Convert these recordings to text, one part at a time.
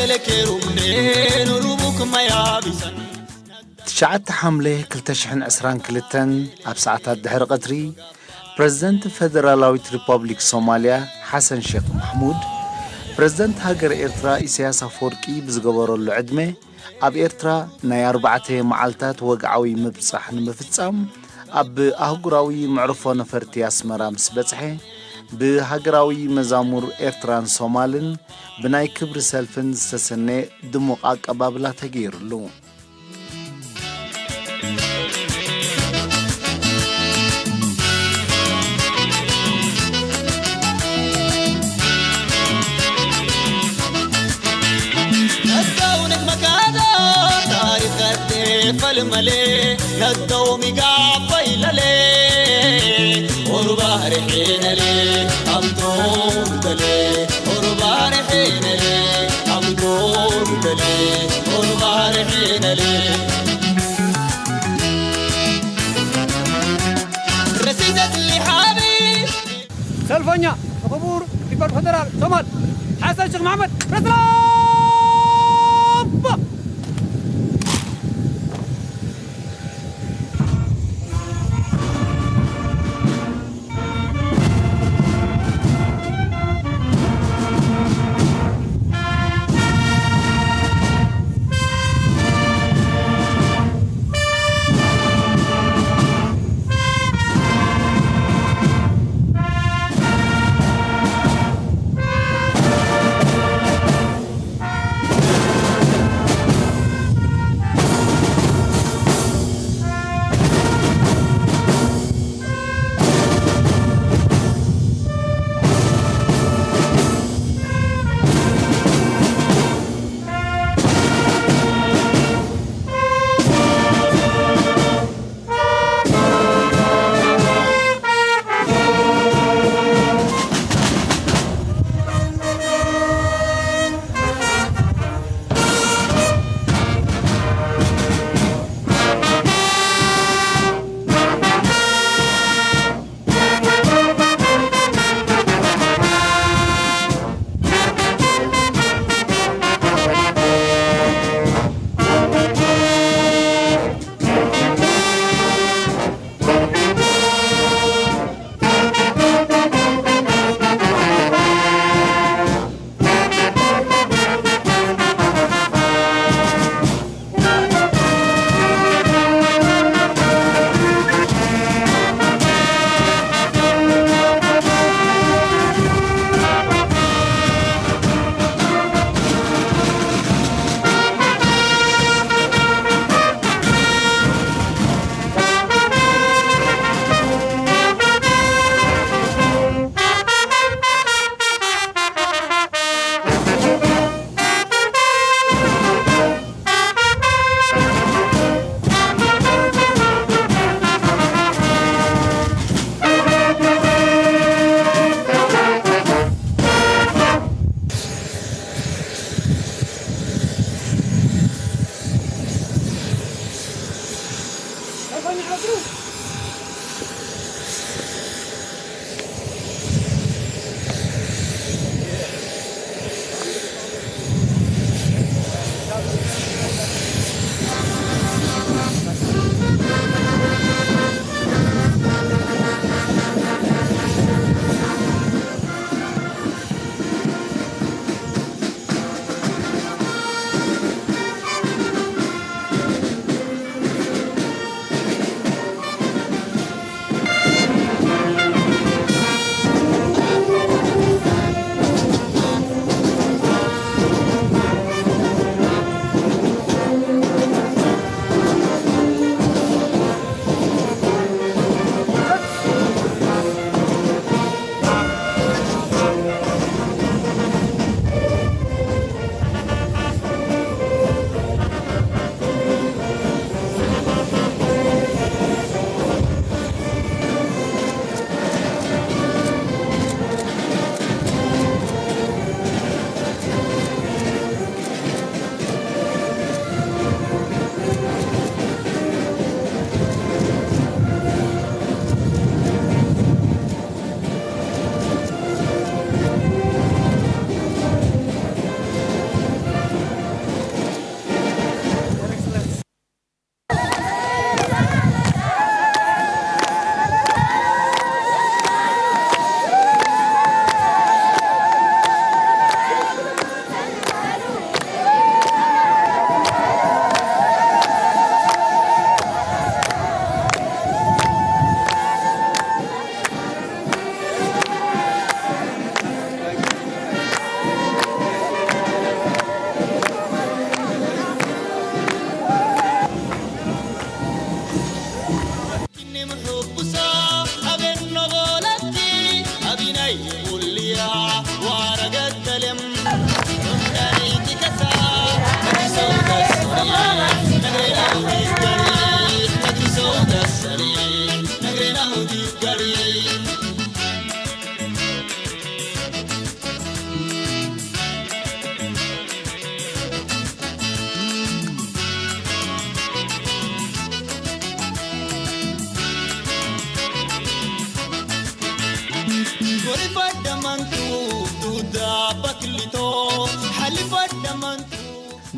ለኬሩቤል ሩቡክማ ያቢሰን። ትሽዓተ ሓምለ ክልተ ሽሕን ዕስራን ክልተን ኣብ ሰዓታት ድሕሪ ቀትሪ፣ ፕረዚደንት ፈደራላዊት ሪፓብሊክ ሶማልያ ሓሰን ሼክ ማሕሙድ፣ ፕረዚደንት ሃገር ኤርትራ ኢሳያስ ኣፈወርቂ ብዝገበረሉ ዕድመ፣ ኣብ ኤርትራ ናይ ኣርባዕተ መዓልታት ወግዓዊ ምብጻሕ ንምፍጻም ኣብ ኣህጉራዊ መዕርፎ ነፈርቲ ኣስመራ ምስ በጽሐ፣ ብሃገራዊ መዛሙር ኤርትራን ሶማልን ብናይ ክብሪ ሰልፍን ዝተሰነየ ድሙቕ ኣቀባብላ ተገይሩሉ። ነተው ንግመካዶ ታሪኸት ፈልመሌ ነተው ሚጋ ፈይለሌ ኦሩባሪ ሒነሌ ኣምቶምተሌ ኦሩባሪ ሒነሌ ኣምቶምተሌ ኦሩባሪ ሒነሌ ረሲደት ሊሓቢ ሰልፈኛ ንክቡር ሪፓብሊክ ፈደራል ሶማል ሓሰን ሸክ መሓመድ ፕሬዝዳንት።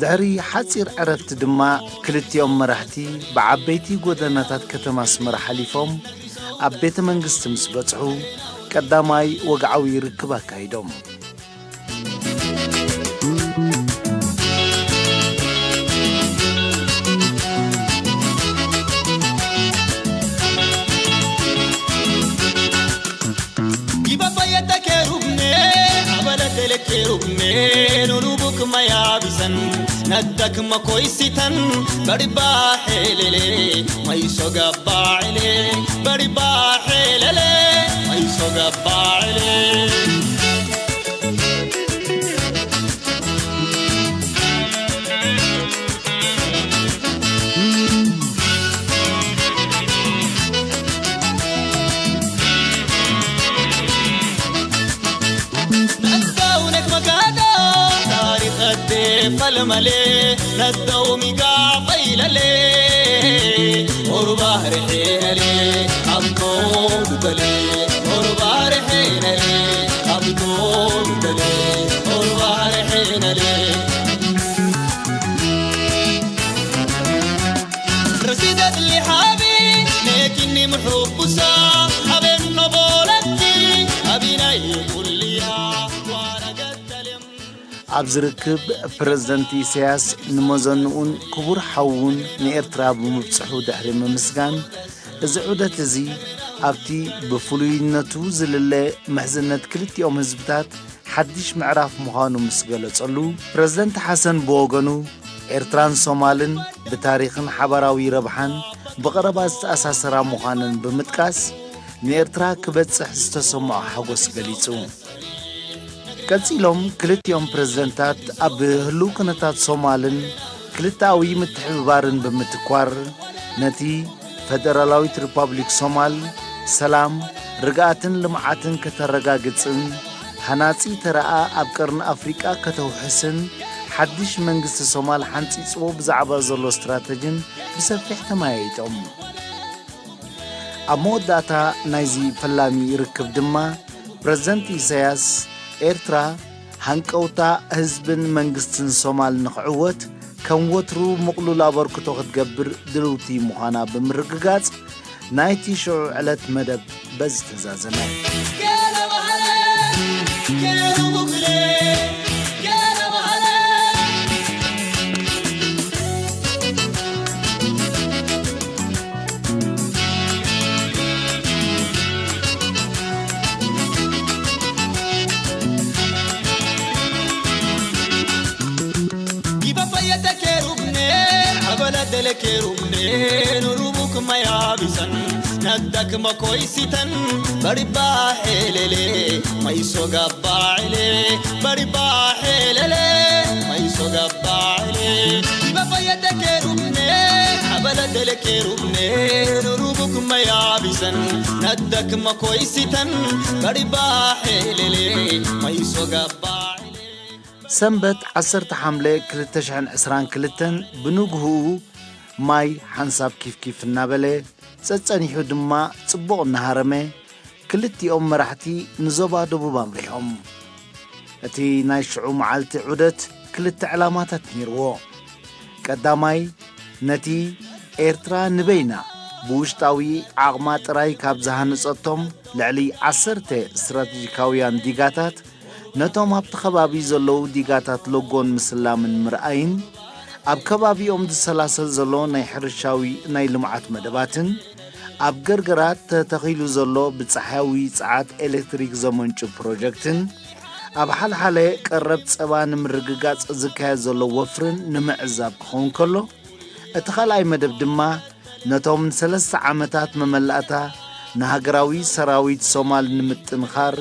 ድሕሪ ሓጺር ዕረፍቲ ድማ ክልቲኦም መራሕቲ ብዓበይቲ ጎደናታት ከተማ ኣስመራ ሓሊፎም ኣብ ቤተ መንግስቲ ምስ በጽሑ ቀዳማይ ወግዓዊ ርክብ ኣካይዶም። Ibafayata kerubne, abalate le kerubne, nurubuk mayabisan, nadak makoisitan, bariba helele, maiso gabaile, bariba helele, maiso gabaile. Naddaw nek magada, tari qadde falmale, naddaw miga failale, orbahre henale, abdo dale, orbahre henale, abdo dale, orbahre henale. Rasidat li habi, nekinni muhubusa, haben nobolaki, abinai kulliya, waragat talim. ኣብዚ ርክብ ፕረዚደንት ኢሳያስ ንመዘንኡን ክቡር ሓዉን ንኤርትራ ብምብጽሑ ድሕሪ ምምስጋን፣ እዚ ዑደት እዚ ኣብቲ ብፍሉይነቱ ዝልለ ምሕዝነት ክልቲኦም ህዝብታት ሓድሽ ምዕራፍ ምዃኑ ምስ ገለጸሉ፣ ፕረዚደንት ሓሰን ብወገኑ፣ ኤርትራን ሶማልን ብታሪኽን ሓባራዊ ረብሓን ብቐረባ ዝተኣሳሰራ ምዃነን ብምጥቃስ፣ ንኤርትራ ክበጽሕ ዝተሰምዖ ሓጎስ ገሊጹ። ቀጺሎም ክልቲኦም ፕረዚደንታት ኣብ ህሉው ኩነታት ሶማልን ክልተኣዊ ምትሕብባርን ብምትኳር፣ ነቲ ፈደራላዊት ሪፓብሊክ ሶማል ሰላም፣ ርግኣትን ልምዓትን ከተረጋግጽን ሃናጺ ተራኣ ኣብ ቀርኒ ኣፍሪቃ ከተውሕስን ሓድሽ መንግስቲ ሶማል ሓንጺጽዎ ብዛዕባ ዘሎ ስትራተጂን ብሰፊሕ ተመያይጦም። ኣብ መወዳእታ ናይዚ ፈላሚ ርክብ ድማ ፕረዚደንት ኢሳያስ፣ ኤርትራ ሃንቀውታ ህዝብን መንግስትን ሶማል ንኽዕወት ከም ወትሩ ምቕሉል ኣበርክቶ ክትገብር ድልውቲ ምዃና ብምርግጋጽ፣ ናይቲ ሽዑ ዕለት መደብ በዚ ተዛዘመ። Iba fayyada kerubne, abala dele kerubne, nurubuk mayabisan, nadak makoisitan, bariba helele, maiso gabaile, bariba helele, maiso gabaile. Iba fayyada kerubne, abala dele kerubne, nurubuk mayabisan, nadak makoisitan, bariba helele, maiso gabaile. ሰንበት ዓሰርተ ሓምለ ክልተ ሽሕን ዕስራን ክልተን ብንግህኡ ማይ ሓንሳብ ኪፍኪፍ እናበለ፣ ጸጸኒሑ ድማ ጽቡቕ እናሃረመ፣ ክልቲኦም መራሕቲ ንዞባ ደቡብ ኣምሪሖም። እቲ ናይ ሽዑ መዓልቲ ዑደት ክልተ ዕላማታት ነይርዎ። ቀዳማይ፣ ነቲ ኤርትራ ንበይና ብውሽጣዊ ዓቕማ ጥራይ ካብ ዝሃነጸቶም ልዕሊ ዓሰርተ ስትራተጂካውያን ዲጋታት፣ ነቶም ኣብቲ ከባቢ ዘለዉ ዲጋታት ሎጎን ምስላምን ምርኣይን፣ ኣብ ከባቢኦም ዝሰላሰል ዘሎ ናይ ሕርሻዊ ናይ ልምዓት መደባትን፣ ኣብ ገርገራት ተተኺሉ ዘሎ ብጸሓያዊ ጸዓት ኤሌክትሪክ ዘመንጩ ፕሮጀክትን፣ ኣብ ሓልሓለ ቀረብ ጸባ ንምርግጋጽ ዝካየድ ዘሎ ወፍርን ንምዕዛብ ክኸውን ከሎ፣ እቲ ካልኣይ መደብ ድማ ነቶም ንሰለስተ ዓመታት መመላእታ ንሃገራዊ ሰራዊት ሶማል ንምጥንኻር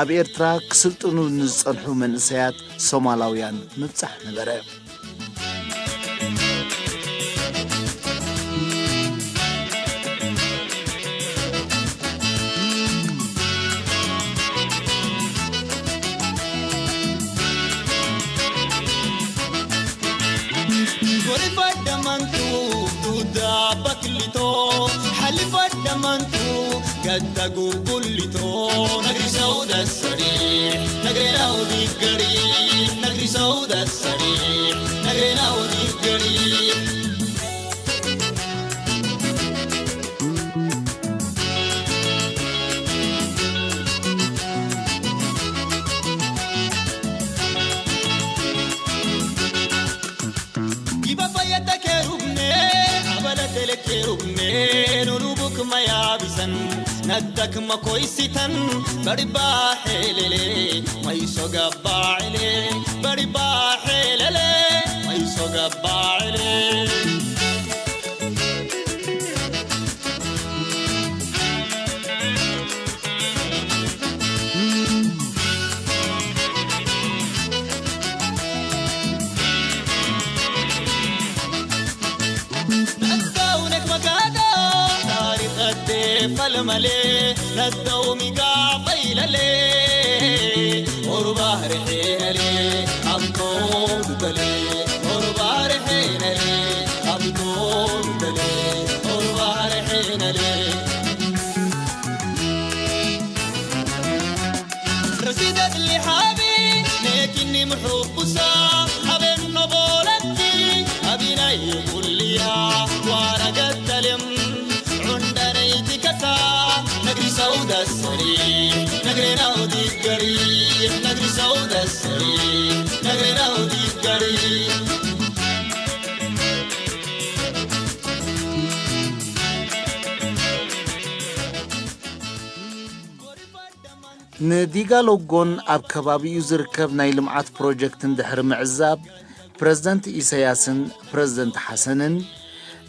ኣብ ኤርትራ ክስልጥኑ ንዝጸንሑ መንእሰያት ሶማላውያን ምብጻሕ ነበረ። Gori fadda mantu, duda baklito, hali fadda mantu, gadda gurgullito, nagri sauda sari, nagri laudi gari, nagri sauda sari, nagri መያቢሰን ነደክመ ኮይሲተን በሪባ ሄሌሌ መይሶ ገባዕሌ በሪባ ሄሌሌ መይሶ ገባዕሌ ነተውነት መጋዶ ታሪኸቴ ፈልመሌ ነተው ሚጋ ፈይለሌ ኦሩ ባህሪ ሒነሌ ኣምቶ ዝበሌ ኦሩ ባህሪ ሒነሌ ኣምቶ ዝበሌ ኦሩ ባህሪ ሒነሌ رصيدة اللحاب نيكني محبوسة أبن نبولتي أبناي كليا وأنا قتلم عندنا يتكسا نقري سودا السريح نقري نودي القريح نقري سودا السريح نقري نودي القريح ንዲጋ ሎጎን ኣብ ከባቢኡ ዝርከብ ናይ ልምዓት ፕሮጀክትን ድሕሪ ምዕዛብ፣ ፕረዚደንት ኢሳያስን ፕረዚደንት ሓሰንን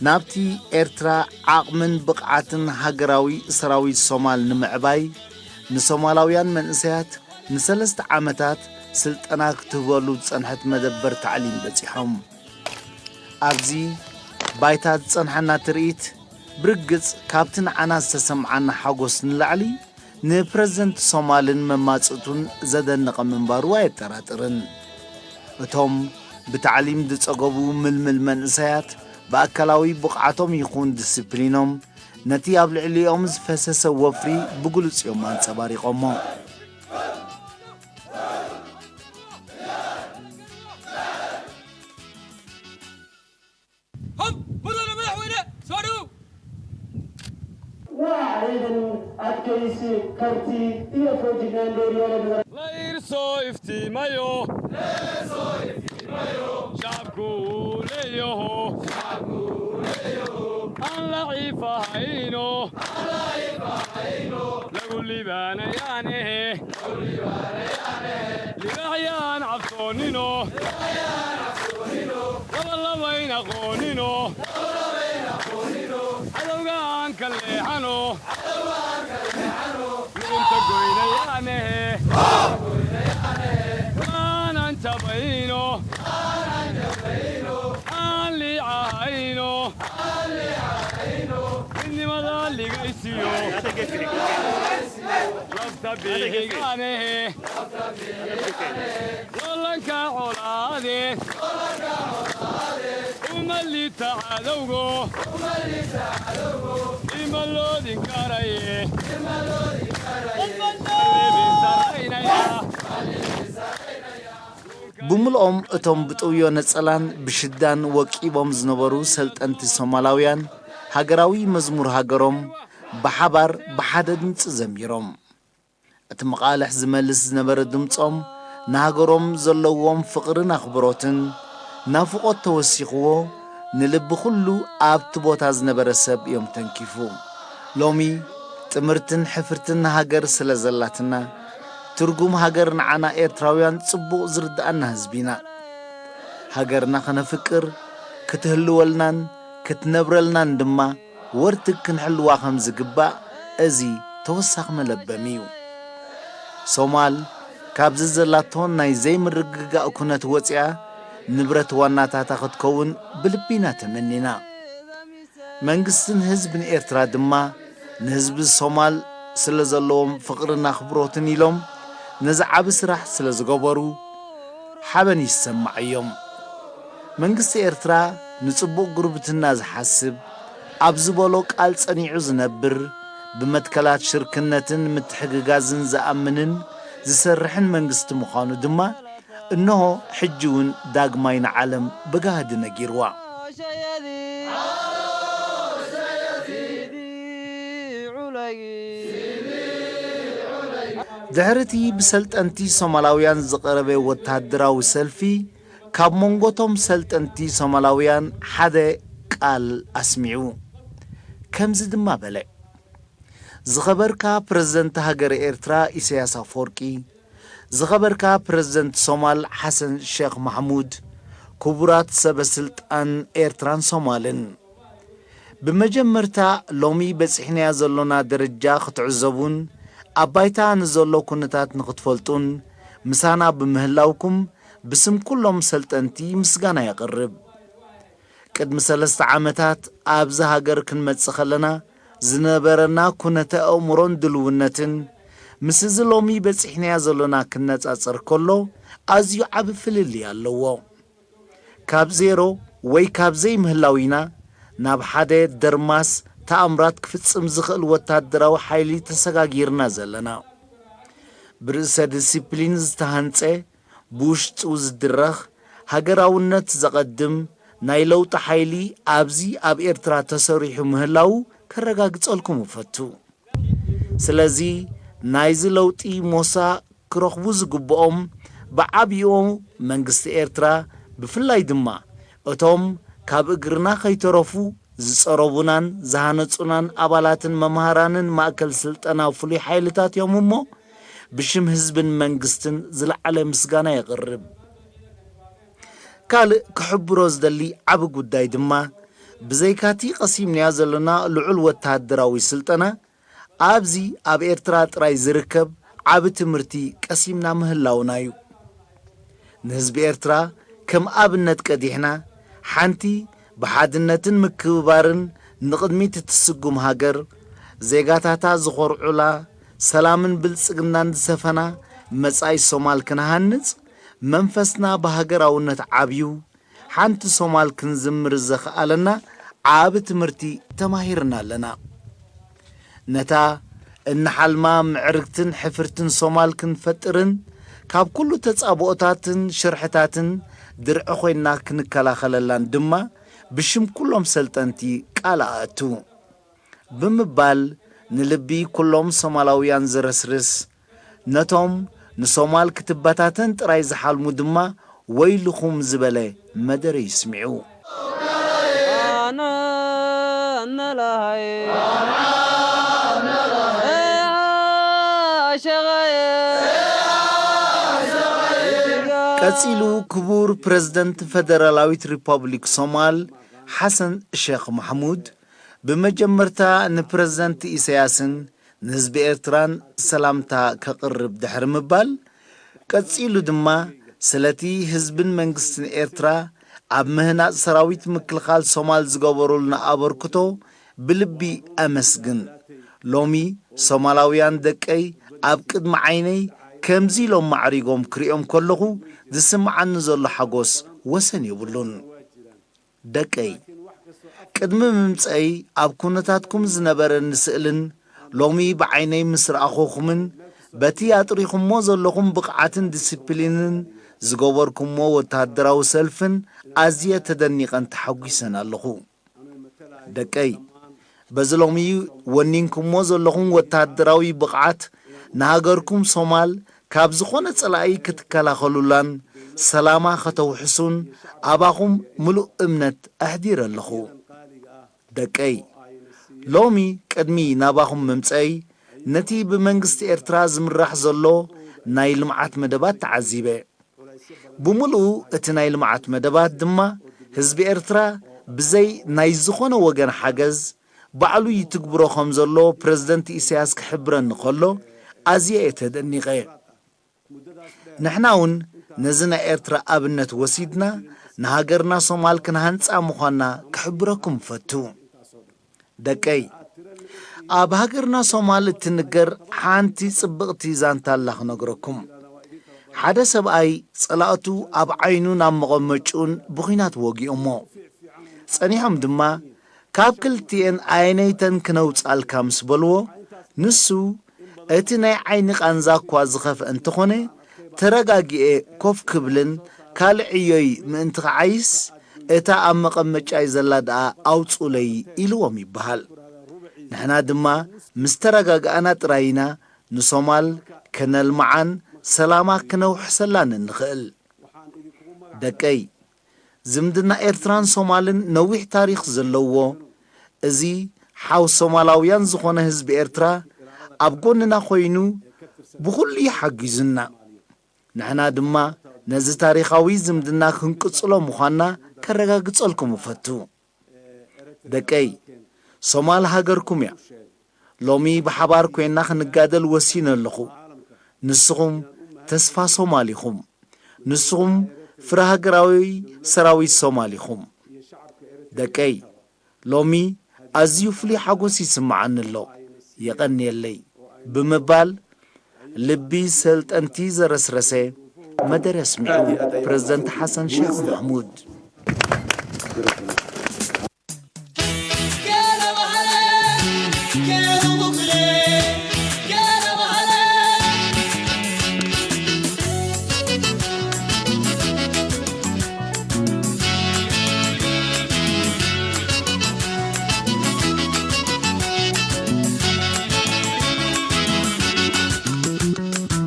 ናብቲ ኤርትራ ዓቕምን ብቕዓትን ሃገራዊ ሰራዊት ሶማል ንምዕባይ፣ ንሶማላውያን መንእሰያት ንሰለስተ ዓመታት ስልጠና ክትህበሉ ዝጸንሐት መደበር ታዕሊም በጺሖም። ኣብዚ ባይታ ዝጸንሓና ትርኢት፣ ብርግጽ ካብቲ ንዓና ዝተሰምዓና ሓጎስ ንላዕሊ፣ ንፕረዚደንት ሶማልን መማጽእቱን ዘደነቐ ምንባሩ ኣየጠራጥርን። እቶም ብታዕሊም ዝጸገቡ ምልምል መንእሰያት፣ ብኣካላዊ ብቕዓቶም ይኹን ዲስፕሊኖም፣ ነቲ ኣብ ልዕሊኦም ዝፈሰሰ ወፍሪ ብግሉጽ እዮም ኣንጸባሪቖሞ። هم مرنا مدح وينه سوارو Waa ciidan adkaysi karti iyo feejignaan dheeriyaale badan. layr soo iftiimayo shacabku leeyaho aan la ciifahayno lagu libaanayaane libaxyaan cabsoonino labalabayn aqoonino cadowgaan ka leexano luqunta goynayaane waanan jabayno aan liicahayno midnimada ligaysiyo labta bixigaane loolanka colaadeed uma liita cadowgo ima loodin karaye ብምልኦም እቶም ብጥውዮ ነጸላን ብሽዳን ወቂቦም ዝነበሩ ሰልጠንቲ ሶማላውያን፣ ሃገራዊ መዝሙር ሃገሮም ብሓባር ብሓደ ድምጺ ዘሚሮም። እቲ መቓልሕ ዝመልስ ዝነበረ ድምጾም፣ ንሃገሮም ዘለዎም ፍቕርን ኣኽብሮትን፣ ናፍቖት ተወሲኽዎ፣ ንልቢ ኩሉ ኣብቲ ቦታ ዝነበረ ሰብ እዮም ተንኪፉ። ሎሚ ጥምርትን ሕፍርትን ሃገር ስለ ዘላትና፣ ትርጉም ሃገር ንዓና ኤርትራውያን ጽቡቕ ዝርድኣና ህዝቢ ኢና። ሃገርና ከነፍቅር፣ ክትህልወልናን ክትነብረልናን ድማ ወርትግ ክንሕልዋ ከም ዝግባእ እዚ ተወሳኺ መለበሚ እዩ። ሶማል ካብዚ ዘላቶ ናይ ዘይምርግጋእ ኩነት ወጺኣ ንብረት ዋናታታ ክትከውን ብልቢ ኢና ተመኒና። መንግስትን ህዝብን ኤርትራ ድማ ንህዝቢ ሶማል ስለ ዘለዎም ፍቕርን ኣኽብሮትን ኢሎም ነዚ ዓቢ ስራሕ ስለ ዝገበሩ ሓበን ይሰማዓዮም። መንግስቲ ኤርትራ ንጽቡቕ ጉርብትና ዝሓስብ፣ ኣብ ዝበሎ ቃል ጸኒዑ ዝነብር፣ ብመትከላት ሽርክነትን ምትሕግጋዝን ዝኣምንን ዝሰርሕን መንግስቲ ምዃኑ ድማ፣ እንሆ ሕጂ እውን ዳግማይ ንዓለም ብጋህዲ ነጊርዋ። ድሕሪ እቲ ብሰልጠንቲ ሶማላውያን ዝቐረበ ወተሃደራዊ ሰልፊ፣ ካብ መንጎቶም ሰልጠንቲ ሶማላውያን ሓደ ቃል ኣስሚዑ። ከምዚ ድማ በለ። ዝኸበርካ ፕረዚደንት ሃገረ ኤርትራ ኢሳያስ ኣፈወርቂ፣ ዝኸበርካ ፕረዚደንት ሶማል ሓሰን ሸኽ ማሕሙድ፣ ክቡራት ሰበ ስልጣን ኤርትራን ሶማልን፣ ብመጀመርታ ሎሚ በጺሕናዮ ዘሎና ደረጃ ክትዕዘቡን ኣብ ባይታ ንዘሎ ኩነታት ንኽትፈልጡን ምሳና ብምህላውኩም ብስም ኩሎም ሰልጠንቲ ምስጋና የቕርብ። ቅድሚ ሰለስተ ዓመታት ኣብዚ ሃገር ክንመጽእ ከለና ዝነበረና ኩነተ ኣእምሮን ድልውነትን ምስዚ ሎሚ በጺሕናዮ ዘሎና ክነጻጸር ከሎ ኣዝዩ ዓቢ ፍልልይ ኣለዎ። ካብ ዜሮ ወይ ካብ ዘይምህላው ኢና ናብ ሓደ ደርማስ ተኣምራት ክፍጽም ዝኽእል ወታደራዊ ሓይሊ ተሰጋጊርና ዘለና። ብርእሰ ዲሲፕሊን ዝተሃንጸ፣ ብውሽጡ ዝድረኽ፣ ሃገራውነት ዘቐድም ናይ ለውጢ ሓይሊ ኣብዚ ኣብ ኤርትራ ተሰሪሑ ምህላዉ ከረጋግጸልኩም እፈቱ። ስለዚ ናይዚ ለውጢ ሞሳ ክረኽቡ ዝግብኦም ብዓቢኡ መንግስቲ ኤርትራ፣ ብፍላይ ድማ እቶም ካብ እግርና ከይተረፉ ዝጸረቡናን ዝሃነጹናን ኣባላትን መምሃራንን ማእከል ስልጠና ፍሉይ ሓይልታት እዮም እሞ፣ ብሽም ህዝብን መንግስትን ዝለዓለ ምስጋና የቕርብ። ካልእ ክሕብሮ ዝደሊ ዓቢ ጉዳይ ድማ፣ ብዘይካቲ ቀሲምናዮ ዘሎና ልዑል ወተሃደራዊ ስልጠና፣ ኣብዚ ኣብ ኤርትራ ጥራይ ዝርከብ ዓቢ ትምህርቲ ቀሲምና ምህላውና እዩ። ንህዝቢ ኤርትራ ከም ኣብነት ቀዲሕና፣ ሓንቲ ብሓድነትን ምክብባርን ንቕድሚት እትስጉም ሃገር፣ ዜጋታታ ዝኾርዑላ፣ ሰላምን ብልጽግናን ዝሰፈና መጻኢ ሶማል ክንሃንጽ፣ መንፈስና ብሃገራውነት ዓብዩ፣ ሓንቲ ሶማል ክንዝምር ዘኽኣለና ዓቢ ትምህርቲ ተማሂርና ኣለና። ነታ እንሓልማ ምዕርግትን ሕፍርትን ሶማል ክንፈጥርን፣ ካብ ኩሉ ተጻብኦታትን ሽርሕታትን ድርዒ ኮይና ክንከላኸለላን ድማ ብሽም ኩሎም ሰልጠንቲ ቃል ኣእቱ። ብምባል ንልቢ ኩሎም ሶማላውያን ዘረስርስ፣ ነቶም ንሶማል ክትበታተን ጥራይ ዝሓልሙ ድማ ወይልኹም ዝበለ መደረ ይስሚዑ። ቀጺሉ ክቡር ፕረዚደንት ፈደራላዊት ሪፐብሊክ ሶማል ሓሰን ሼኽ ማሕሙድ ብመጀመርታ ንፕረዚደንት ኢሳያስን ንህዝቢ ኤርትራን ሰላምታ ከቕርብ ድሕሪ ምባል፣ ቀጺሉ ድማ ስለቲ ህዝብን መንግስትን ኤርትራ ኣብ ምህናጽ ሰራዊት ምክልኻል ሶማል ዝገበሩልና ኣበርክቶ ብልቢ ኣመስግን። ሎሚ ሶማላውያን ደቀይ ኣብ ቅድሚ ዓይነይ ከምዚ ኢሎም ማዕሪጎም ክሪኦም ከለኹ ዝስምዓኒ ዘሎ ሓጎስ ወሰን የብሉን። ደቀይ፣ ቅድሚ ምምጸይ ኣብ ኩነታትኩም ዝነበረኒ ስእልን ሎሚ ብዓይነይ ምስ ረኣኹኹምን በቲ ኣጥሪኹሞ ዘለኹም ብቕዓትን ዲስፕሊንን ዝገበርኩሞ ወተሃደራዊ ሰልፍን ኣዝየ ተደኒቐን ተሓጒሰን ኣለኹ። ደቀይ፣ በዚ ሎሚ ወኒንኩሞ ዘለኹም ወተሃደራዊ ብቕዓት ንሃገርኩም ሶማል ካብ ዝኾነ ጸላኢ ክትከላኸሉላን ሰላማ ከተውሕሱን ኣባኹም ምሉእ እምነት ኣሕዲረ ኣለኹ። ደቀይ፣ ሎሚ ቅድሚ ናባኹም ምምጸይ ነቲ ብመንግስቲ ኤርትራ ዝምራሕ ዘሎ ናይ ልምዓት መደባት ተዓዚበ። ብምሉኡ እቲ ናይ ልምዓት መደባት ድማ ህዝቢ ኤርትራ ብዘይ ናይ ዝኾነ ወገን ሓገዝ ባዕሉ ይትግብሮ ከም ዘሎ ፕረዚደንት ኢሳያስ ክሕብረኒ ከሎ ኣዝየ እየ ተደኒቐ። ንሕና እውን ነዚ ናይ ኤርትራ ኣብነት ወሲድና ንሃገርና ሶማል ክንሃንጻ ምዃንና ክሕብረኩም እፈቱ። ደቀይ፣ ኣብ ሃገርና ሶማል እትንገር ሓንቲ ጽብቕቲ ዛንታ ኣላ ክነግረኩም። ሓደ ሰብኣይ ጸላእቱ ኣብ ዓይኑን ኣብ መቐመጭኡን ብኹናት ወጊኦሞ። ጸኒሖም ድማ ካብ ክልቲኤን ኣየነይተን ክነውጻልካ ምስ በልዎ፣ ንሱ እቲ ናይ ዓይኒ ቃንዛ እኳ ዝኸፍአ እንተኾነ፣ ተረጋጊኤ ኮፍ ክብልን ካልእ ዕዮይ ምእንቲ ክዓይስ፣ እታ ኣብ መቐመጫይ ዘላ ደኣ ኣውጹለይ ኢልዎም ይበሃል። ንሕና ድማ ምስ ተረጋጋእና ጥራይ ኢና ንሶማል ከነልምዓን ሰላማ ክነውሕሰላን እንኽእል። ደቀይ፣ ዝምድና ኤርትራን ሶማልን ነዊሕ ታሪኽ ዘለዎ፣ እዚ ሓው ሶማላውያን ዝኾነ ህዝቢ ኤርትራ ኣብ ጎንና ኮይኑ ብኹሉ እዩ ሓጊዙና። ንሕና ድማ ነዚ ታሪኻዊ ዝምድና ክንቅጽሎ ምዃንና ከረጋግጸልኩም እፈቱ። ደቀይ፣ ሶማል ሃገርኩም እያ። ሎሚ ብሓባር ኮይና ክንጋደል ወሲነ ኣለኹ። ንስኹም ተስፋ ሶማል ኢኹም። ንስኹም ፍረ ሃገራዊ ሰራዊት ሶማል ኢኹም። ደቀይ፣ ሎሚ ኣዝዩ ፍሉይ ሓጎስ ይስምዓኒ ኣሎ። የቐንየለይ ብምባል ልቢ ሰልጠንቲ ዘረስረሰ መደረ ኣስሚዑ ፕረዚደንት ሓሰን ሼኽ ማሕሙድ።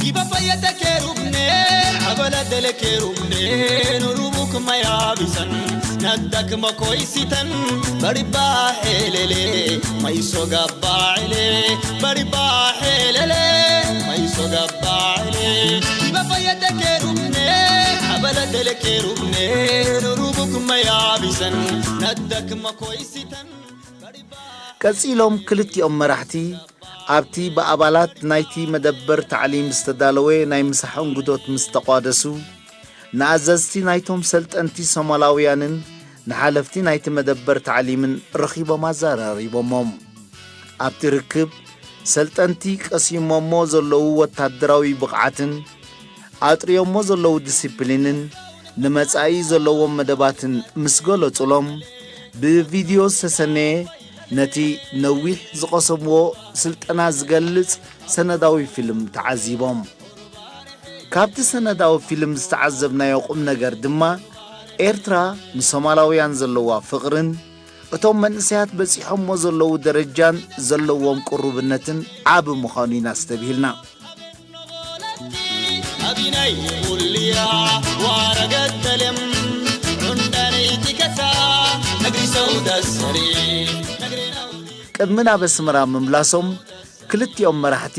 Iba fayyada keerubne, abala dele keerubne, nurubu kumaya bisan, naddak makoy sitan, bariba helele, maiso gabba ele, bariba helele, maiso gabba ele. Iba fayyada keerubne, abala dele keerubne, nurubu kumaya bisan, naddak makoy sitan, bariba ቀጺሎም ክልቲኦም መራሕቲ ኣብቲ ብኣባላት ናይቲ መደበር ታዕሊም ዝተዳለወ ናይ ምሳሕ እንግዶት ምስ ተቋደሱ፣ ንኣዘዝቲ ናይቶም ሰልጠንቲ ሶማላውያንን ንሓለፍቲ ናይቲ መደበር ታዕሊምን ረኺቦም ኣዘራሪቦሞም። ኣብቲ ርክብ፣ ሰልጠንቲ ቀሲሞሞ ዘለዉ ወታደራዊ ብቕዓትን ኣጥርዮሞ ዘለዉ ዲሲፕሊንን ንመጻኢ ዘለዎም መደባትን ምስ ገለጹሎም፣ ብቪድዮ ዝተሰነየ ነቲ ነዊሕ ዝቐሰምዎ ስልጠና ዝገልጽ ሰነዳዊ ፊልም ተዓዚቦም። ካብቲ ሰነዳዊ ፊልም ዝተዓዘብናዮ ቁም ነገር ድማ፣ ኤርትራ ንሶማላውያን ዘለዋ ፍቕርን እቶም መንእሰያት በጺሖሞ ዘለዉ ደረጃን ዘለዎም ቅሩብነትን ዓቢ ምዃኑ ኢና ኣስተብሂልና። Abinai uliya waragattalem, undanai tikasa, nagri sauda sari, nagri naudi. ቅድሚ ናብ ኣስመራ ምምላሶም፣ ክልቲኦም መራሕቲ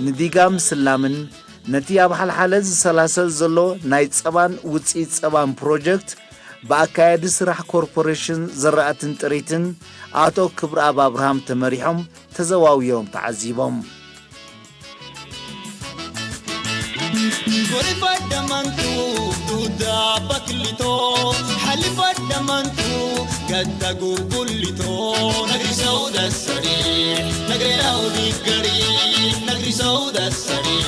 ንዲጋ ምስላምን ነቲ ኣብ ሓልሓለ ዝሰላሰል ዘሎ ናይ ጸባን ውጽኢት ጸባን ፕሮጀክት ብኣካያዲ ስራሕ ኮርፖሬሽን ዘራእትን ጥሪትን ኣቶ ክብረኣብ ኣብርሃም ተመሪሖም ተዘዋዊሮም ተዓዚቦም። Gorifaddamantu duda baklito, halifaddamantu gadda gugulito, nagri sauda sari, nagri naudi gari, nagri sauda sari,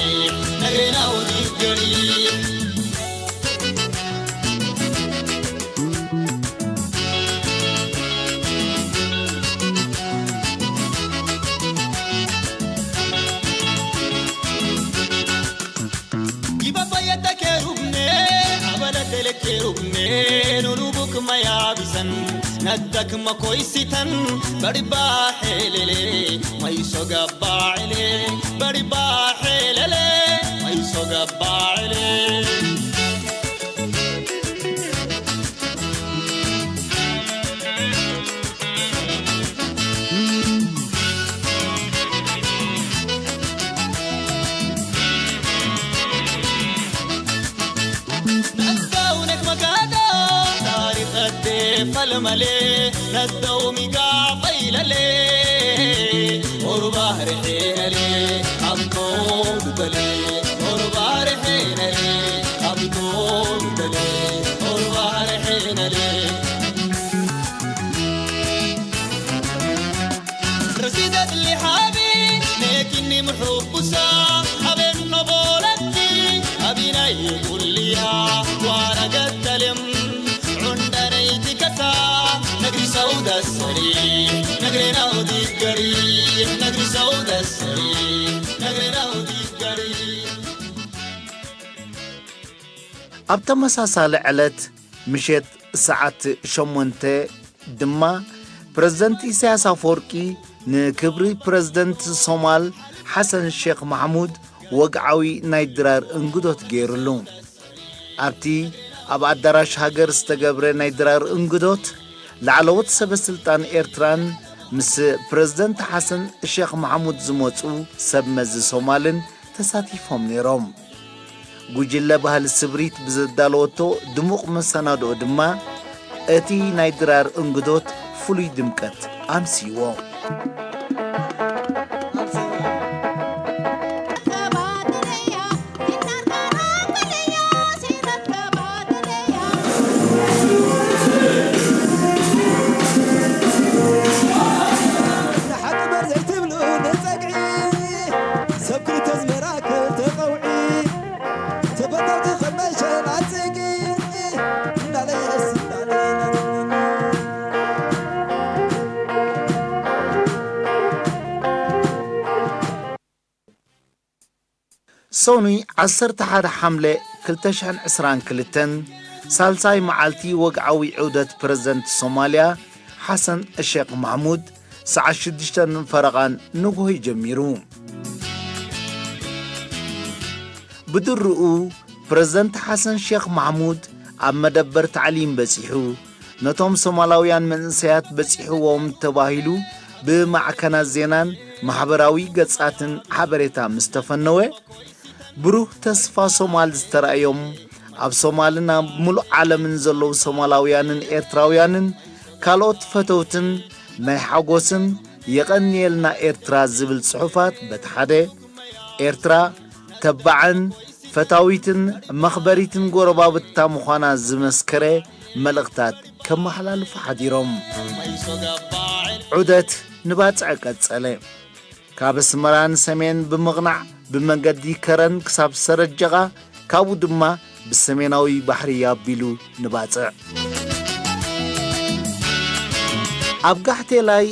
nagri naudi gari. Iba fayyada keerubne, abala dele keerubne, nunu bukma yaabisan, naddak makoysitan, bariba helele, maiso gabba ele, bariba helele, maiso gabba ele. Naddaw nek magada, tari qadde falmale, naddaw miga faylale, oru bahre henale, abdo dale, oru bahre henale, abdo dale, oru bahre henale. Rasidat li habi, nekini muhubusa, haben no bolaki, abinai kuliya, wara gatalem, undanai tikasa, nagri sauda sari, nagri naudi gari, nagri sauda sari, nagri naudi gari. ኣብ ተመሳሳሊ ዕለት ምሸት ሰዓት ሸሞንተ ድማ ፕረዚደንት ኢሳያስ ኣፈወርቂ ንክብሪ ፕረዚደንት ሶማል ሓሰን ሼክ ማሕሙድ ወግዓዊ ናይ ድራር እንግዶት ገይሩሉ። ኣብቲ ኣብ ኣዳራሽ ሃገር ዝተገብረ ናይ ድራር እንግዶት ላዕለዎት ሰበ ስልጣን ኤርትራን ምስ ፕረዚደንት ሓሰን ሼኽ ማሕሙድ ዝመጹ ሰብ መዚ ሶማልን ተሳቲፎም ነይሮም። ጉጅለ ባህሊ ስብሪት ብዘዳለወቶ ድሙቕ መሰናድኦ ድማ፣ እቲ ናይ ድራር እንግዶት ፍሉይ ድምቀት ኣምስይዎ። ንሓቂ በር ዘይትብሉ ንጸግዒ፣ ሰብ ክልተ ዝመራ ክልተ ቀውዒ፣ ተፈተውቲ ከም መሸላ ጽግዒ፣ እንዳለየስ እንዳለየ። ሰኑይ ዓሰርተ ሓደ ሓምለ ክልተ ሽሕን ዕስራን ክልተን፣ ሳልሳይ መዓልቲ ወግዓዊ ዑደት ፕረዚደንት ሶማልያ ሓሰን ሼኽ ማሕሙድ፣ ሰዓት ሽዱሽተን ፈረቓን ንግሆ ጀሚሩ። ብድርኡ፣ ፕረዚደንት ሓሰን ሼኽ ማሕሙድ ኣብ መደበር ታዕሊም በጺሑ፣ ነቶም ሶማላውያን መንእሰያት በጺሕዎም ተባሂሉ ብማዕከናት ዜናን ማሕበራዊ ገጻትን ሓበሬታ ምስ ተፈነወ፣ ብሩህ ተስፋ ሶማል ዝተራእዮም፣ ኣብ ሶማልን ኣብ ምሉእ ዓለምን ዘለዉ ሶማላውያንን ኤርትራውያንን ካልኦት ፈተውትን ናይ ሓጎስን የቐንየልና ኤርትራ ዝብል ጽሑፋት በቲ ሓደ፣ ኤርትራ ተባዕን ፈታዊትን መኽበሪትን ጎረባብታ ምዃና ዝመስከረ መልእኽታት ከመሓላልፉ ሓዲሮም። ዑደት ንባጽዕ ቀጸለ። ካብ ኣስመራ ንሰሜን ብምቕናዕ ብመንገዲ ከረን ክሳብ ሰረጀቓ፣ ካብኡ ድማ ብሰሜናዊ ባሕሪ ኣቢሉ ንባጽዕ። ኣብ ጋሕቴላይ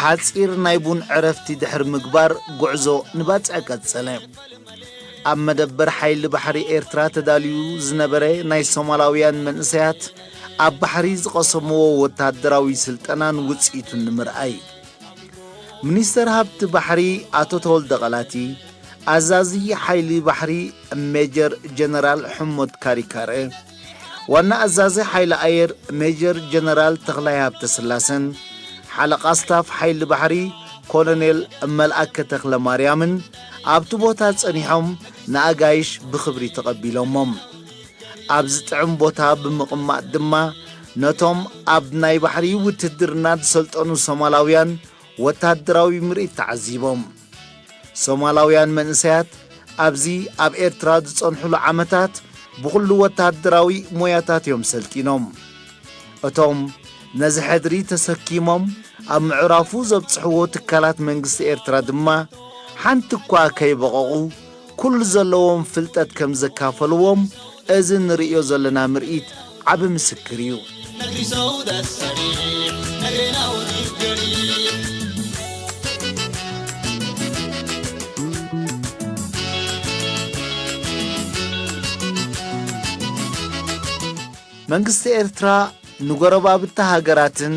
ሓጺር ናይ ቡን ዕረፍቲ ድሕሪ ምግባር፣ ጉዕዞ ንባጽዕ ቀጸለ። ኣብ መደበር ሓይሊ ባሕሪ ኤርትራ ተዳልዩ ዝነበረ ናይ ሶማላውያን መንእሰያት ኣብ ባሕሪ ዝቐሰምዎ ወታደራዊ ስልጠናን ውጽኢቱን ንምርኣይ፣ ሚኒስተር ሃብቲ ባሕሪ ኣቶ ተወልደ ቐላቲ፣ ኣዛዚ ሓይሊ ባሕሪ ሜጀር ጀነራል ሕሞት ካሪካረ፣ ዋና ኣዛዚ ሓይሊ ኣየር ሜጀር ጀነራል ተኽላይ ሃብተስላሰን፣ ሓለቓ ስታፍ ሓይሊ ባሕሪ ኮሎኔል መልኣከ ተኽለ ማርያምን ኣብቲ ቦታ ጸኒሖም ንኣጋይሽ ብኽብሪ ተቐቢሎሞም። ኣብዚ ጥዑም ቦታ ብምቕማጥ ድማ፣ ነቶም ኣብ ናይ ባሕሪ ውትድርና ዝሰልጠኑ ሶማላውያን ወታደራዊ ምርኢት ተዓዚቦም። ሶማላውያን መንእሰያት ኣብዚ ኣብ ኤርትራ ዝጸንሑሉ ዓመታት ብኹሉ ወታደራዊ ሞያታት እዮም ሰልጢኖም። እቶም ነዚ ሕድሪ ተሰኪሞም ኣብ ምዕራፉ ዘብጽሕዎ ትካላት መንግስቲ ኤርትራ ድማ ሓንቲ እኳ ከይበቐቑ ኩሉ ዘለዎም ፍልጠት ከም ዘካፈልዎም እዚ ንርእዮ ዘለና ምርኢት ዓቢ ምስክር እዩ። መንግስቲ ኤርትራ ንጎረባብቲ ሃገራትን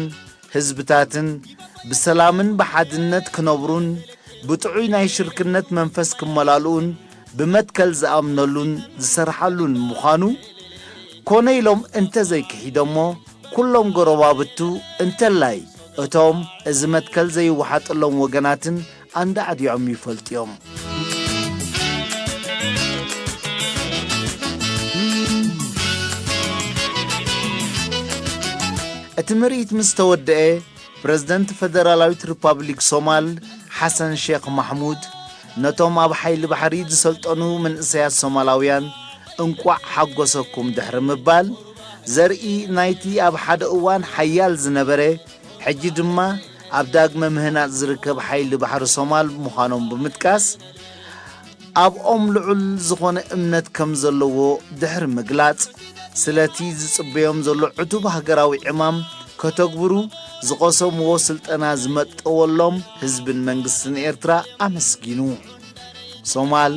ህዝብታትን ብሰላምን ብሓድነት ክነብሩን ብጥዑይ ናይ ሽርክነት መንፈስ ክመላልኡን ብመትከል ዝኣምነሉን ዝሰርሓሉን ምዃኑ፣ ኮነ ኢሎም እንተዘይክሒዶሞ፣ ኩሎም ጎረባብቱ እንተላይ እቶም እዚ መትከል ዘይወሓጠሎም ወገናትን ኣንዳዕዲዖም ይፈልጡ እዮም። እቲ ምርኢት ምስ ተወደአ፣ ፕረዚደንት ፈደራላዊት ሪፓብሊክ ሶማል ሓሰን ሼኽ ማሕሙድ ነቶም ኣብ ሓይሊ ባሕሪ ዝሰልጠኑ መንእሰያት ሶማላውያን እንቋዕ ሓጎሰኩም ድሕሪ ምባል፣ ዘርኢ ናይቲ ኣብ ሓደ እዋን ሓያል ዝነበረ፣ ሕጂ ድማ ኣብ ዳግመ ምህናጽ ዝርከብ ሓይሊ ባሕሪ ሶማል ምዃኖም ብምጥቃስ፣ ኣብኦም ልዑል ዝኾነ እምነት ከም ዘለዎ ድሕሪ ምግላጽ፣ ስለቲ ዝጽበዮም ዘሎ ዕቱብ ሃገራዊ ዕማም ከተግብሩ ዝቐሰምዎ ስልጠና ዝመጠወሎም ህዝብን መንግስትን ኤርትራ ኣመስጊኑ። ሶማል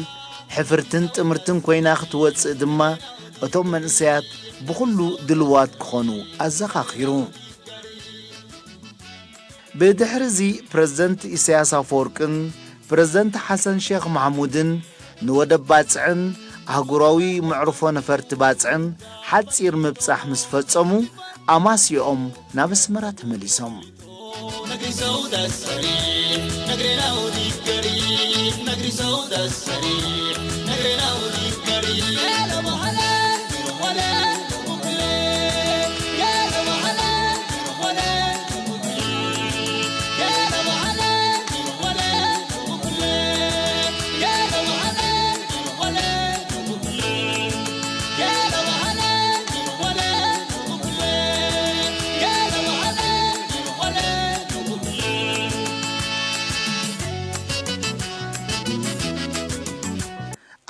ሕፍርትን ጥምርትን ኮይና ክትወጽእ ድማ እቶም መንእሰያት ብኹሉ ድልዋት ክኾኑ ኣዘኻኺሩ። ብድሕሪ እዚ ፕረዚደንት ኢሳያስ ኣፈወርቅን ፕረዚደንት ሓሰን ሼኽ ማሕሙድን ንወደብ ባጽዕን ኣህጉራዊ መዕርፎ ነፈርቲ ባጽዕን ሓጺር ምብጻሕ ምስ ፈጸሙ፣ ኣማስያኦም ናብ ኣስመራ ተመሊሶም።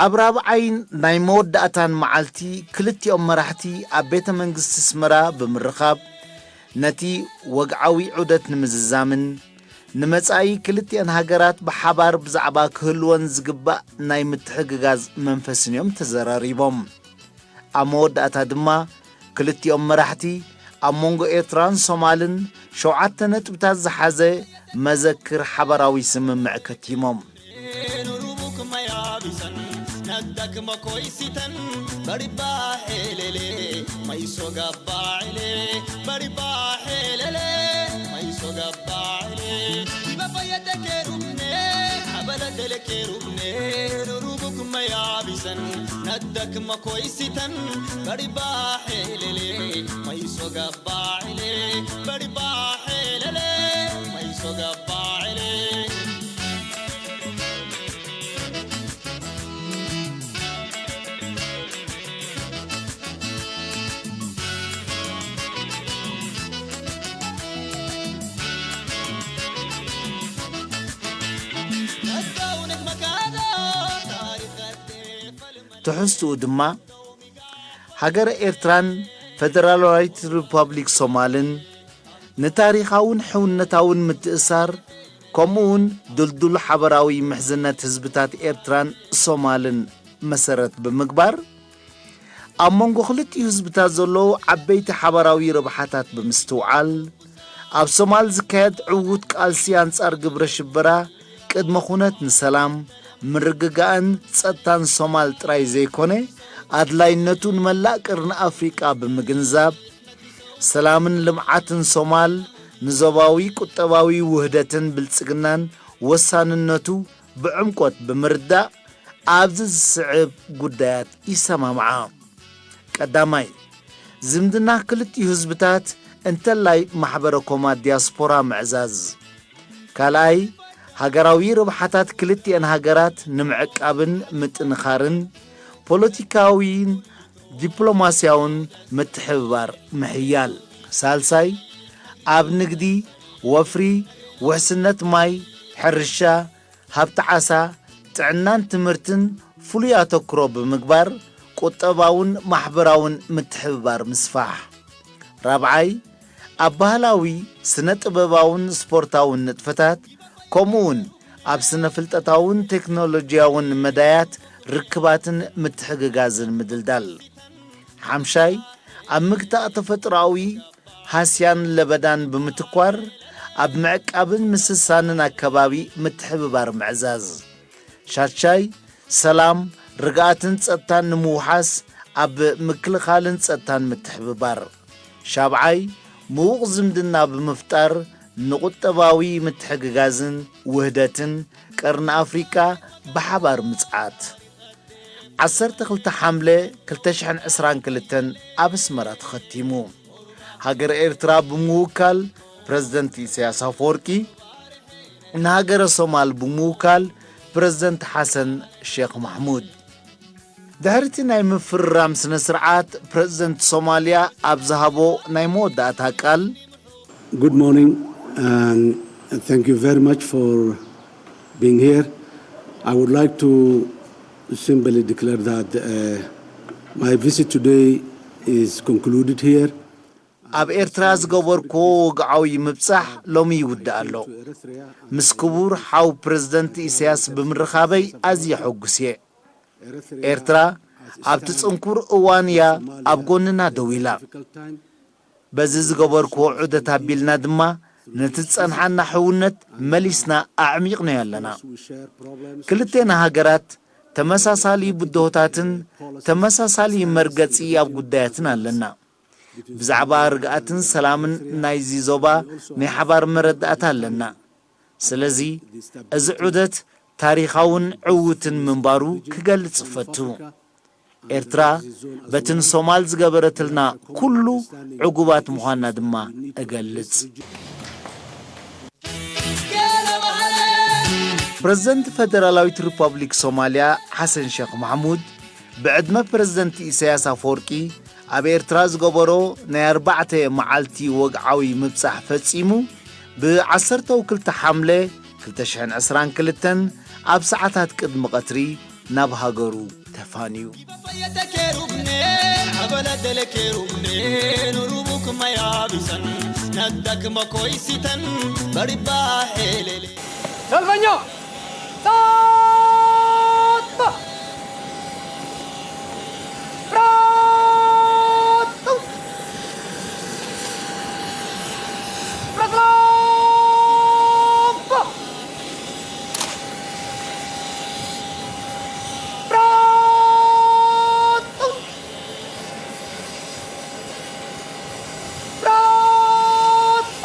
ኣብ ራብዓይን ናይ መወዳእታን መዓልቲ፣ ክልቲኦም መራሕቲ ኣብ ቤተ መንግስቲ ኣስመራ ብምርኻብ፣ ነቲ ወግዓዊ ዑደት ንምዝዛምን ንመጻኢ ክልቲኣን ሃገራት ብሓባር ብዛዕባ ክህልወን ዝግባእ ናይ ምትሕግጋዝ መንፈስን እዮም ተዘራሪቦም። ኣብ መወዳእታ ድማ፣ ክልቲኦም መራሕቲ ኣብ መንጎ ኤርትራን ሶማልን ሸውዓተ ነጥብታት ዝሓዘ መዘክር ሓባራዊ ስምምዕ ከቲሞም። ትሕዝትኡ ድማ፣ ሃገረ ኤርትራን ፈደራላዊት ሪፓብሊክ ሶማልን ንታሪኻውን ሕውነታውን ምትእሳር፣ ከምኡውን ድልዱል ሓበራዊ ምሕዝነት ህዝብታት ኤርትራን ሶማልን መሰረት ብምግባር፣ ኣብ መንጎ ክልቲኡ ህዝብታት ዘለዉ ዓበይቲ ሓባራዊ ረብሓታት ብምስትውዓል፣ ኣብ ሶማል ዝካየድ ዕዉት ቃልሲ ኣንጻር ግብረ ሽበራ ቅድመ ኩነት ንሰላም፣ ምርግጋእን ጸጥታን ሶማል ጥራይ ዘይኮነ፣ ኣድላይነቱ ንመላእ ቀርኒ ኣፍሪቃ ብምግንዛብ፣ ሰላምን ልምዓትን ሶማል ንዞባዊ ቁጠባዊ ውህደትን ብልጽግናን ወሳንነቱ ብዕምቆት ብምርዳእ፣ ኣብዚ ዝስዕብ ጉዳያት ይሰማምዓ። ቀዳማይ፣ ዝምድና ክልቲኡ ህዝብታት እንተላይ ማሕበረ ኮማት ዲያስፖራ ምዕዛዝ። ካልኣይ፣ ሃገራዊ ረብሓታት ክልቲኤን ሃገራት ንምዕቃብን ምጥንኻርን ፖለቲካዊን ዲፕሎማስያውን ምትሕብባር ምሕያል። ሳልሳይ፣ ኣብ ንግዲ፣ ወፍሪ፣ ውሕስነት ማይ፣ ሕርሻ፣ ሃብቲ ዓሳ፣ ጥዕናን ትምህርትን ፍሉይ ኣተኩሮ ብምግባር ቁጠባውን ማሕበራውን ምትሕብባር ምስፋሕ። ራብዓይ፣ ኣብ ባህላዊ፣ ስነ ጥበባውን ስፖርታውን ንጥፈታት፣ ከምኡውን ኣብ ስነ ፍልጠታውን ቴክኖሎጂያውን መዳያት ርክባትን ምትሕግጋዝን ምድልዳል። ሓምሻይ፣ ኣብ ምግታእ ተፈጥሮኣዊ ሃስያን ለበዳን ብምትኳር፣ ኣብ ምዕቃብን ምስሳንን ኣከባቢ ምትሕብባር ምዕዛዝ። ሻድሻይ፣ ሰላም፣ ርግኣትን ጸጥታን ንምውሓስ ኣብ ምክልኻልን ጸጥታን ምትሕብባር። ሻብዓይ፣ ምዉቕ ዝምድና ብምፍጣር ንቁጠባዊ ምትሕግጋዝን ውህደትን ቀርኒ ኣፍሪቃ ብሓባር ምጽዓት። ዓሰርተ ክልተ ሓምለ ክልተ ሽሕን ዕስራን ክልተን ኣብ ኣስመራ ተኸቲሙ። ሃገረ ኤርትራ ብምውካል ፕረዚደንት ኢሳያስ ኣፈወርቂ፣ ንሃገረ ሶማል ብምውካል ፕረዚደንት ሓሰን ሼኽ ማሕሙድ። ድሕሪ እቲ ናይ ምፍርራም ስነ ስርዓት፣ ፕረዚደንት ሶማልያ ኣብ ዝሃቦ ናይ መወዳእታ ቃል፣ Good morning and thank you very much for being here. I would like to simply declare that uh, my visit today is concluded here. ኣብ ኤርትራ ዝገበርኩዎ ወግዓዊ ምብጻሕ ሎሚ ይውዳእ ኣሎ። ምስ ክቡር ሓው ፕረዚደንት ኢሳያስ ብምርኻበይ ኣዝየ ሕጉስ እየ። ኤርትራ ኣብቲ ጽንኩር እዋን እያ ኣብ ጎንና ደው ኢላ። በዚ ዝገበርክዎ ዑደት ኣቢልና ድማ ነቲ ዝጸንሓና ሕውነት መሊስና ኣዕሚቕናዮ ኣለና። ክልቴና ሃገራት ተመሳሳሊ ብድሆታትን ተመሳሳሊ መርገጺ ኣብ ጉዳያትን ኣለና። ብዛዕባ ርግኣትን ሰላምን ናይዚ ዞባ ናይ ሓባር መረዳእታ ኣለና። ስለዚ እዚ ዑደት ታሪኻውን ዕዉትን ምንባሩ ክገልጽ እፈቱ። ኤርትራ በቲ ንሶማል ዝገበረትልና ኩሉ ዕጉባት ምዃንና ድማ እገልጽ። ፕረዚደንት ፈደራላዊት ሪፐብሊክ ሶማልያ ሓሰን ሸኽ ማሕሙድ ብዕድመ ፕረዚደንት ኢሳያስ ኣፈወርቂ ኣብ ኤርትራ ዝገበሮ ናይ ኣርባዕተ መዓልቲ ወግዓዊ ምብጻሕ ፈጺሙ፣ ብ12 ሓምለ ክልተ ሽሕን ዕስራን ክልተን ኣብ ሰዓታት ቅድሚ ቀትሪ ናብ ሃገሩ ተፋንዩ። ሰልፈኛ! ጸጥ! ብራጡ! ብራስላምባ! ብራጡ! ብራጡ!